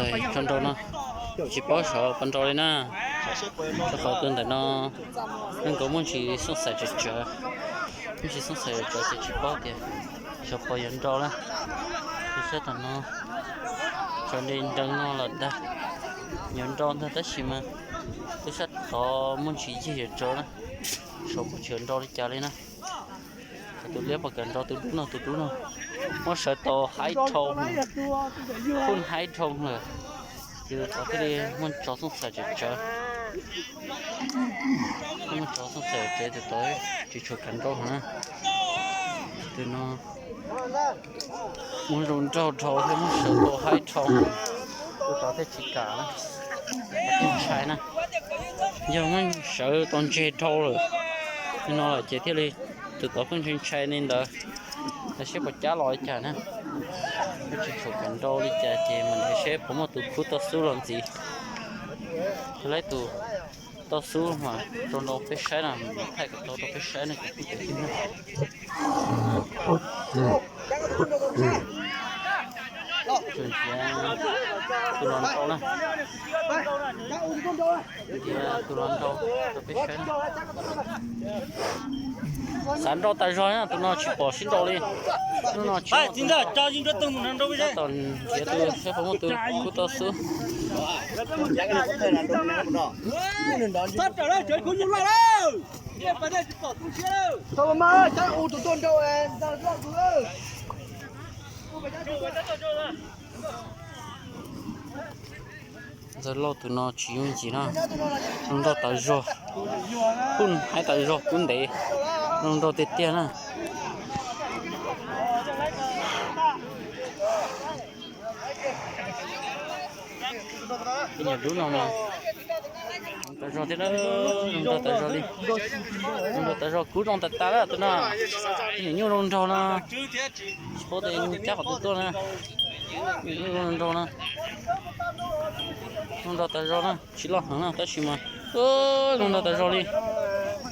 Tso nrau no, tsis paub saib puas nrau li na. Rau qhov tus ntawm no zoo nkaus muaj ntsis xooj xaim tsawv tsawv, muaj ntsis xooj xaim tsawv tsawv ces tsis paub tias xyov puas yuav nrau na. Tus sab tom no, tsov nres nrees no lawm ntag, yuav nrau ntag tab sis mas tus sab tod muaj ntsis yig yuav tsaus na, saib puas tsis yuav nrau li cas li na. Tus liab puas kam nrau tus dub no, tus dub no muab sawv tau haib dhau, phooj haib dhau lawm. Ces tus tod thiaj li muaj tsov xooj xaim tsawv tsawv, muaj tsov xooj xaim tsawv, tus tod tsis tshua kam nrau na. Tus no muab zoo nraug dhau thiab muab sawv tau haib dhau, tus tod thiaj tsis kam, thiaj ntshai na. Yog muab sawv tau ntseg dhau lawm li no lawm ces thiaj li tus tod pheej ntshai ntshai li ntawd. Los seb puas cab los li cas na. Tsis tshua kam nrau li cas ces mam nrhiav seb puas muaj tus khub toj xub los ntxiv. Laib tus toj xub mas rau nrau peb saib no, thaij kom tau rau peb saib no ces kuj pem xwb na. Tus los nrau na, tus los nrau rau peb saib na. Xav nrau tas zog na, tus no tsis pom sib nrau li. Hnub no tsis, tom nrhiav tus seb puas muaj tus khub toj xub. Ntxawg Lauj tus no tsis yooj yim na, zoo nrau tas zog, kuj haib tas zog kub ntev, zoo nrau tiag tiag na. Nyuam dub no zoo tas zog thiab, zoo nrau tas zog li, zoo nrau tas zog kub zoo tas tas lawm tus no. Nyuam nyuj zoo nraug no, tsis paub tias cab qhov twg tuaj na. Nyuam nyuj zoo nraug no, zoo nrau tas zog na, tsis loj heev na tab sis mas zoo nrau tas zog li.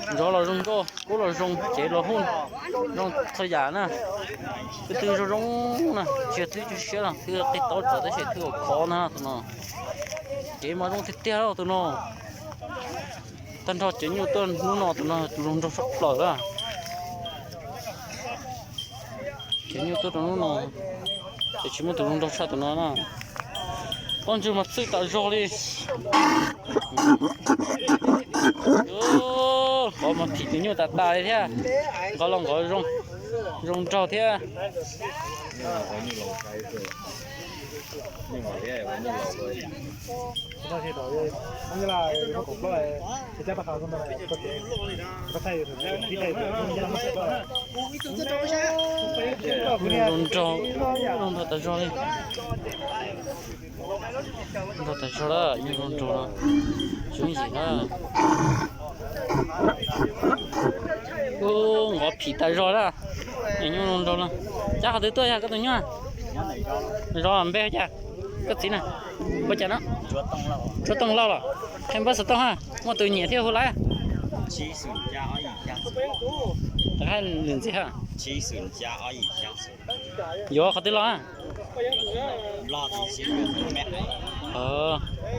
Ntsov los zoo nkauj, kub los zoo, cev los huj, zoo txhua yam na. Twb twb zoo zoo na, tsis yog twb tsis siab los twb qig taub tsov tab sis twb ua khov na tus no. Cev mas zoo tiag tiag tus no. Tag nrho cov nyuj tuaj hnub no tus no tus zoo nraug tshaj plaws na. Cov nyuj tuaj rau hnub no ces tsis muaj tus zoo nraug tshaj tus no na. Pob ntseg mas txwj tas zog li. Qhov mas phim tus nyuj tas tas li thiab. Nqov los nqov zoo nraug thiab. Zoo nraug, zoo nraug tas zog li. Zoo nraug tas zog lawm, zoo nraug no. Tsis yooj yim na. Ub, nqov phim tas zog na. Nyuj zoo nraug no. Cab qhov twg tuaj yog koj tus nyuj? Zov npe cas? Koj txiv na? Npe cas no? Tsuab Tooj Lauj los? Qhia npawb xov tooj ha, muaj tus nyiam thiab hu laiv. Lwm ntxiv ha. Yuav qhov twg los na?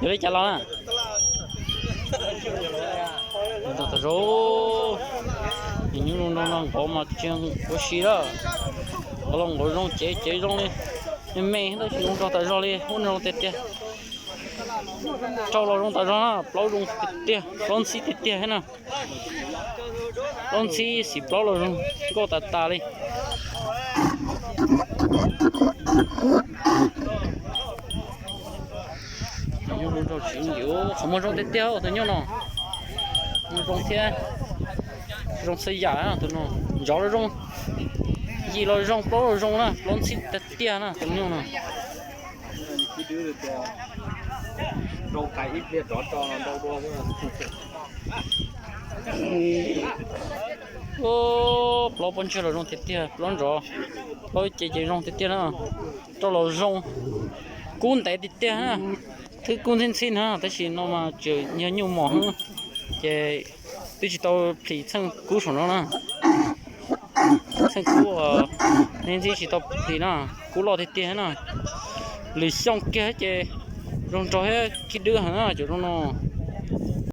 Yuav li cas los na? Zoo tas zog. Nyuj zoo nraug no nqov mas tsis ua si lawm. Nqov los nqov zoo, cev cev zoo li. Me me tab sis zoo nraug tas zog li, ub zoo tiag tiag. Rau los zoo tas zog na, plaub zoo tiag tiag, plaub ntxhib tiag tiag thiab na. Plaub ntxhib xim plaub los zoo nkauj tas tas li. Nyuj zoo nraug tsis yooj yim, qhov muag zoo tiag tiag tus nyuj no. Muag zoo thiab, zoo txhua yam tus no. Ntsov los zoo, yim los zoo, plaub los zoo na, plaub ntxhib tiag tiag na tus nyuj no. Plaub pob ntseg los zoo tiag tiag, plaub ntsov, plaub ce ces zoo tiag tiag na. Rau los zoo, kub ntev tiag tiag na. Twb kub ntxhib ntxhib na tab sis no mas tseem yog nyuj mos xwb, ces twb tsis tau plhis txheej kub saum no na. Txheej kub, nej ntxhib tsis tau plhis na, kub loj tiag tiag na. Lwm xyoo kiag ces Zoo nraug thiab khib dwb heev na cov zoo no.